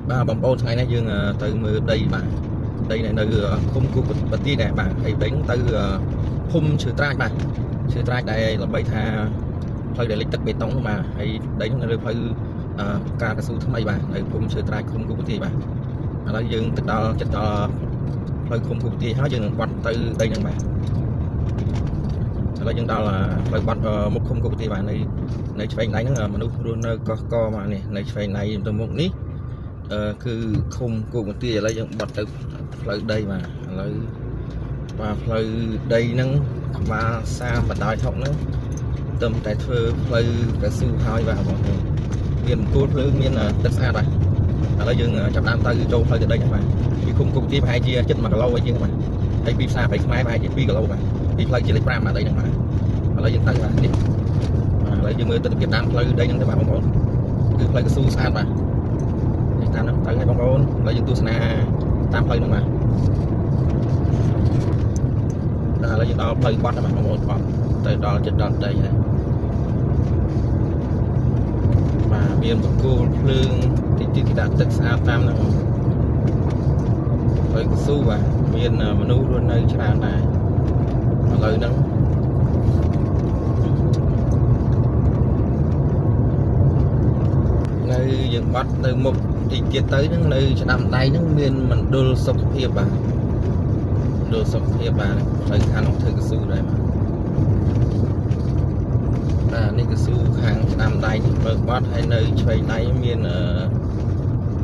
បាទបងប្អូនថ្ងៃនេះយើងទៅមើលដីបាទដីនៅឃុំគូបទីដែរបាទហើយដីហ្នឹងទៅភូមិឈើត្រាចបាទឈើត្រាចដែលល្បីថាផ្លូវដែលលិចទឹកបេតុងនោះបាទហើយដីហ្នឹងនៅលើផ្លូវការកស៊ូថ្មីបាទនៅភូមិឈើត្រាចឃុំគូបទីបាទឥឡូវយើងទៅដល់ចិត្តដល់ផ្លូវឃុំគូបទីហើយយើងនឹងបត់ទៅដីហ្នឹងបាទឥឡូវយើងដល់ផ្លូវបត់មុខឃុំគូបទីបាទនៅនៅឆ្វេងដៃហ្នឹងមនុស្សរស់នៅកោះកមកនេះនៅឆ្វេងដៃទៅមុខនេះ អឺគឺឃុំគោកបន្ទាយឥឡូវយើងបត់ទៅផ្លូវដីបាទឥឡូវបាទផ្លូវដីហ្នឹងក្បាល30បណ្ដោយ60ហ្នឹងទឹមតែធ្វើផ្លូវកៅស៊ូហើយបាទបងប្អូនមានមង្គលភ្លើងមានទឹកស្អាតបាទឥឡូវយើងចាប់ដើមទៅចូលផ្លូវទៅដីហ្នឹងបាទពីឃុំគោកបន្ទាយប្រហែលជាជិត1គីឡូអីជាងបាទហើយពីផ្សារប្រៃខ្មែរប្រហែលជា2គីឡូបាទពីផ្លូវជាលេខ5បាទដីហ្នឹងបាទឥឡូវយើងទៅបាទនេះបាទឥឡូវយើងមើលទស្សនវិជ្ជាតាមផ្លូវដីហ្នឹងទៅបាទបងប្អូនគឺផ្លូវកៅស៊ូស្អាតបាទ នេះតាមហ្នឹងទៅឲ្យបងប្អូនឥឡូវយើងទស្សនាតាមផ្លូវហ្នឹងបាទដល់ឥឡូវយើងដល់ផ្លូវបត់ហ្នឹងបាទបងប្អូនបត់ទៅដល់ចិត្តដល់ដីហើយបាទមានបង្គោលភ្លើងតិចតិចគេដាក់ទឹកស្អាតតាមហ្នឹងបងផ្លូវកស៊ូបាទមានមនុស្សរស់នៅច្រើនដែរឥឡូវហ្នឹងនៅយើងបត់ទៅមុខតិចទៀតទៅហ្នឹងនៅស្ដាំដៃហ្នឹងមានមណ្ឌលសុខភាពបាទមណ្ឌលសុខភាពបាទផ្លូវខាងនោះធ្វើកស៊ូដែរបាទ បាទនេះកស៊ូខាងស្ដាំដៃនេះមើលបត់ហើយនៅឆ្វេងដៃមានអឺ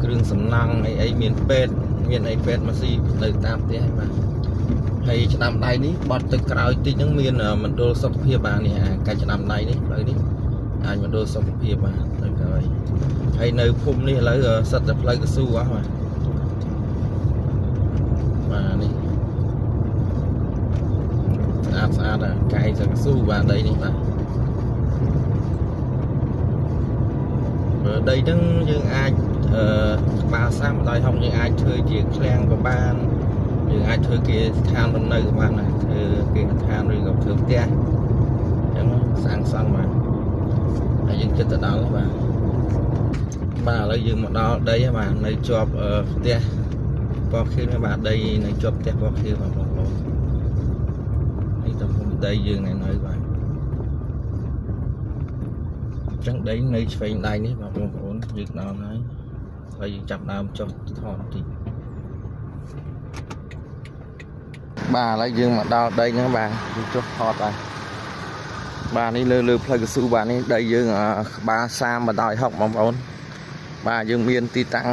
គ្រឿងសំណង់អីអីមានពេទ្យមានអីពេទ្យមកស៊ីនៅតាមផ្ទះហ្នឹងបាទហើយស្ដាំដៃនេះបត់ទៅក្រោយតិចហ្នឹងមានមណ្ឌលសុខភាពបាទនេះអាកាច់ស្ដាំដៃនេះផ្លូវនេះអាចមណ្ឌលសុខភាពបាទទៅក្រោយហើយនៅភូមិនេះឥឡូវសិតតែផ្លូវកស៊ូអស់បាទបាទនេះស្អាតស្អាតអាកែសកស៊ូបាទដីនេះបាទ បើដីហ្នឹងយើងអាចអឺក្បាល30ដល់60យើងអាចធ្វើជាឃ្លាំងក៏បានយើងអាចធ្វើគេស្ថានរំនៅក៏បានដែរធ្វើគេស្ថានឬក៏ធ្វើផ្ទះអញ្ចឹងសាងសង់បាទហើយយើងចិត្តទៅដល់ហើយបាទបាទឥឡូវយើងមកដល់ដីហើយបាទនៅជាប់ផ្ទះពណ៌ខៀវនេះបាទដីនៅជាប់ផ្ទះពណ៌ខៀវបាទបងប្អូននេះទំហំដីយើងនៅនៅបាទអញ្ចឹងដីនៅឆ្វេងដៃនេះបាទបងប្អូនយើងដល់ហើយហើយយើងចាប់ដើមចុះថតបន្តិចបាទឥឡូវយើងមកដល់ដីហ្នឹងបាទយើងចុះថតបាទបាទនេះលើលើផ្លូវកស៊ូបាទនេះដីយើងក្បាល30បណ្ដោយ60បងប្អូនបាទយើងមានទីតាំង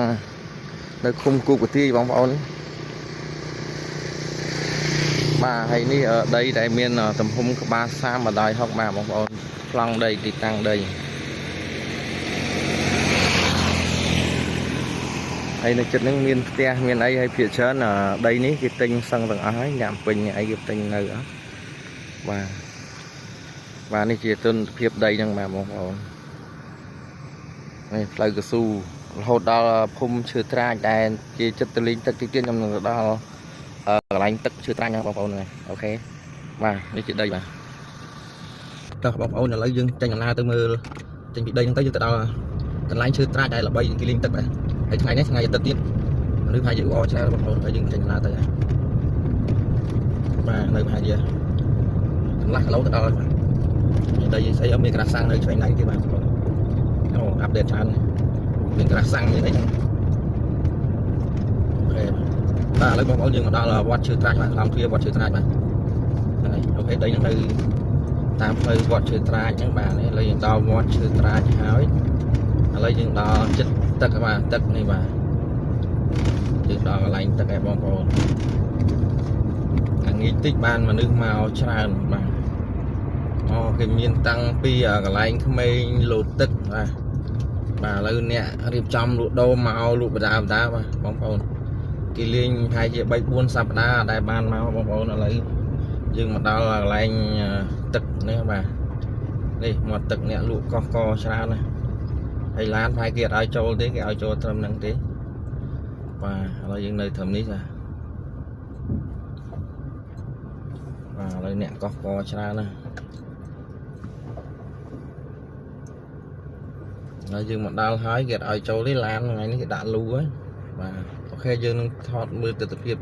នៅឃុំគូកទាយបងប្អូនបាទហើយនេះដីដែលមានទំហំក្បាល30បណ្ដោយ60បាទបងប្អូនប្លង់ដីទីតាំងដី ហើយនៅចិត្តហ្នឹងមានផ្ទះមានអីហើយភាគច្រើនដីនេះគេទិញសឹងទាំងអស់ហើយអ្នកពេញអីគេទិញនៅអស់បាទបាទនេះជាទនភាពដីហ្នឹងបាទបងប្អូននេះផ្លូវកស៊ូរហូតដល់ភូមិឈើត្រាចដែលគេចិត្តទៅលេងទឹកតិចទៀតខ្ញុំនឹងទៅដល់កន្លែងទឹកឈើត្រាចហ្នឹងបងប្អូនហ្នឹងអូខេបាទនេះជាដីបាទតោះបងប្អូនឥឡូវយើងចេញដំណើរទៅមើលចេញពីដីហ្នឹងទៅយើងទៅដល់កន្លែងឈើត្រាចដែលល្បីគេលេងទឹកបាទហើយថ្ងៃនេះថ្ងៃអាទិត្យទៀតមនុស្សប្រហែលជាអច្រើនបងប្អូនហើយយើងចេញដំណើរទៅហើយបាទនៅប្រហែលជាកន្លះគីឡូទៅដល់ហើយបាទមានដីស្អីអត់មានក្រាស់សាំងនៅឆ្វេងដៃទៀតបាទបងប្អូនអូ update ច្រើនមានក្រាស់សាំងមានអីហ្នឹងអូខេបាទឥឡូវបងប្អូនយើងមកដល់វត្តឈើត្រាចបាទឡំទ្វារវត្តឈើត្រាចបាទហ្នឹងហើយអូខេដីហ្នឹងនៅតាមផ្លូវវត្តឈើត្រាចហ្នឹងបាទនេះឥឡូវយើងដល់វត្តឈើត្រាចហើយឥឡូវយើងដល់ចិត្តទឹកបាទទឹកនេះបាទយើងដល់កន្លែងទឹកឯបងប្អូនអាងាយតិចបានមនុស្សមកច្រើនបាទអូគេមានតាំងពីកន្លែងក្មេងលោតទឹកបាទបាទឥឡូវអ្នករៀបចំលក់ដូរមកលក់បដាបដាបាទបងប្អូនគេលេងប្រហែលជា3 4សប្តាហ៍ដែលបានមកបងប្អូនឥឡូវយើងមកដល់កន្លែងទឹកនេះបាទនេះមកទឹកអ្នកលក់កោះកច្រើនណាស់ហើយឡានប្រហែលគេអត់ឲ្យចូលទេគេឲ្យចូលត្រឹមហ្នឹងទេបាទឥឡូវយើងនៅត្រឹមនេះចាបាទឥឡូវអ្នកកោះកច្រើនណាស់ ហើយយើងមកដល់ហើយគេអត់ឲ្យចូលទេឡានថ្ងៃនេះគេដាក់លូហើយបាទ OK យើងនឹងថតមើលទស្សនវិជ្ជា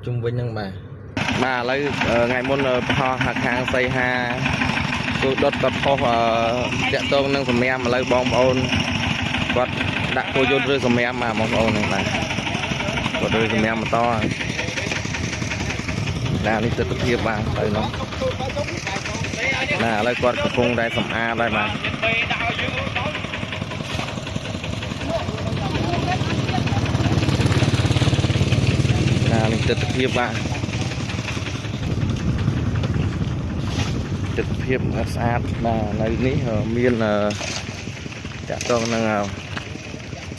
ជុំវិញហ្នឹងបាទបាទឥឡូវថ្ងៃមុនផុសខាងសីហាគឺដុតគាត់ផុសតាក់ទងនឹងសម្រាមឥឡូវបងប្អូនគាត់ដាក់គោយន្តឬសម្រាមបាទបងប្អូនហ្នឹងបាទគាត់ឬសម្រាមបន្តណានេះទស្សនវិជ្ជាបាទទៅនោះណាឥឡូវគាត់កំពុងតែសម្អាតហើយបាទ ណានេះទស្សនវិជ្ជាបាទទស្សនវិជ្ជាស្អាតបាទនៅនេះមានតាក់ទងនឹង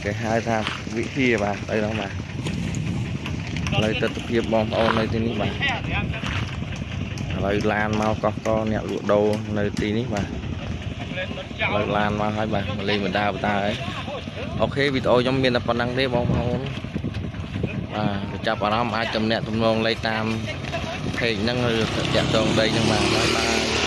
គេហៅថាវិហារបាទទៅនោះបាទឥឡូវទស្សនវិជ្ជាបងប្អូននៅទីនេះបាទឥឡូវឡានមកកោះកអ្នកលក់ដូរនៅទីនេះបាទឥឡូវឡានមកហើយបាទមកលេងបណ្ដាបណ្ដាហើយ OK វីដេអូខ្ញុំមានតែប៉ុណ្្នឹងទេបងប្អូនបាទចាប់អារម្មណ៍អាចតំណាក់តំណងលេខតាម page ហ្នឹងឬតាក់ទងដីហ្នឹងបាទ bye bye.